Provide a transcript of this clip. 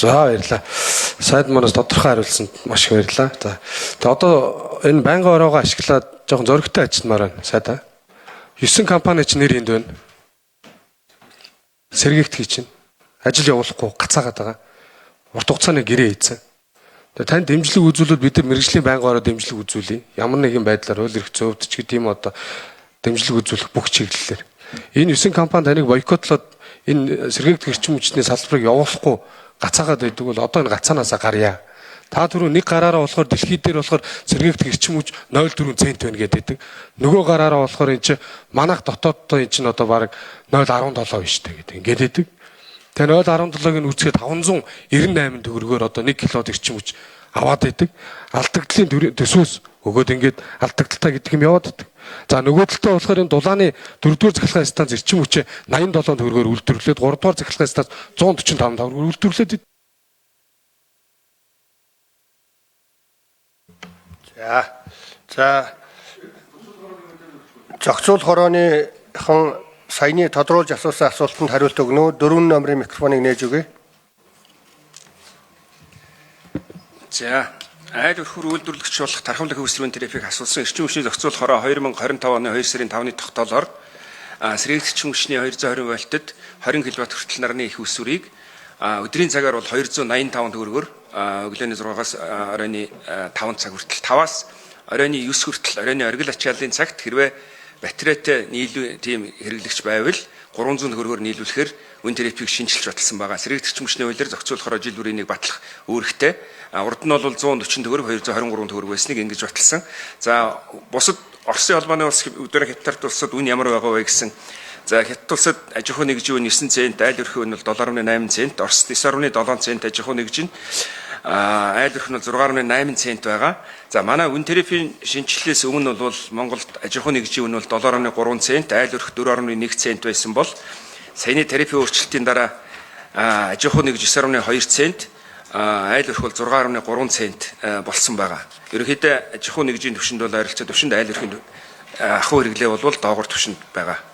За, баярлалаа. Сайд манаас тодорхой хариулсанд маш их баярлалаа. За. Тэгээ одоо энэ байнгын ороогоо ашиглаад жоохон зоригтой ажилламаар байна. Сайдаа. 9 компани чинь нэр энд байна. Сэргээгдэхий чинь ажил явуулахгүй гацаагаад байгаа. Урт хугацааны гэрээ хийцэн. Тэгээ танд дэмжлэг үзүүлвэл бид нар мэргэжлийн байнгын ороо дэмжлэг үзүүлье. Ямар нэгэн байдлаар хууль эрх зүйн хувьд ч гэдэг юм, одоо дэмжлэг үзүүлэх бүх чиглэлээр. Энэ 9 компани таныг бойкотлоод энэ сэргээгдэх эрчим хүчний салбарыг явуулахгүй гацаагаад байдаг бол одоо энэ гацаанаасаа гарья. Та түрүү нэг гараараа болохоор дэлхий дээр болохоор сэргээгдэх эрчим хүч 0.4 цент байна гэдэг. Нөгөө гараараа болохоор энэ чинь манайх дотооддоо энэ чинь одоо бараг 0.17 биш үү гэдэг. Ингээд байдаг. Тэгээ 0.17-ыг нь үүсгээд 598 төгрөгөөр одоо 1 киловатт эрчим хүч аваад байдаг. Алдагдлын төсвөөс өгөөд ингээд алдагдaltaй гэдэг юм яваад байдаг. За, нөгөө талдаа болохоор энэ дулааны 4-р цахилгаан станц эрчим хүчээ 87 төгрөгөөр үйлдвэрлээд, 3-р цахилгаан станц 145 төгрөгөөр үйлдвэрлээд. За. За, зохицуулах хорооныхон саяны тодруулж асуусан асуултанд хариулт өгнө. Дөрвөн номерын микрофоныг нээж өгье. За, айл өрхөр үйлдвэрлэгч болох тархамлах үүсвэрийн тарифыг асуулсан. Эрчим хүчний зохицуулах хороо 2025 оны 2 сарын 5-ны тогтоолоор сэргээгдэх эрчим хүчний 220 вольтод 20 кВт хүртэл нарны их үүсвэрийг өдрийн цагаар бол 285 төгрөгөөр, өглөөний 6-аас оройн 5 цаг хүртэл, 5-аас оройн 9 хүртэл, оройн оргил ачааллын цагт хэрвээ батарейтай нийлүү тийм хэрэглэгч байвал 300 төгрөгөөр нийлүүлэхээр үн тарифыг шинэчилж баталсан байгаа. Сэргээгдэх эрчим хүчний хуулиар зохицуулах хороо жил бүрийн нэг батлах үүрэгтэй. Урд нь бол 140 төгрөг, 223 төгрөг байсныг ингэж баталсан. За, бусад Оросын холбооны улс, өдөр Хятад улсад үн ямар байгаа вэ гэсэн. За, Хятад улсад аж ахуй нэгжийн үн 9 цент, айл өрхийн үн бол 7.8 цент, Оросд 9.7 цент аж ахуй нэгж нь, айл өрх нь бол 6.8 цент байгаа. За, манай үн тарифын шинэчлэлээс өмнө бол Монголд аж ахуй нэгжийн үн бол 7.3 цент, айл өрх 4.1 цент байсан бол саяны тарифын өөрчлөлтийн дараа аж ахуй нэгж 9.2 цент, айл өрх бол 6.3 цент болсон байгаа. Ерөнхийдөө аж ахуй нэгжийн түвшинд бол ойролцоо түвшинд, айл өрхийн ахуй хэрэглээ бол доогуур түвшинд байгаа.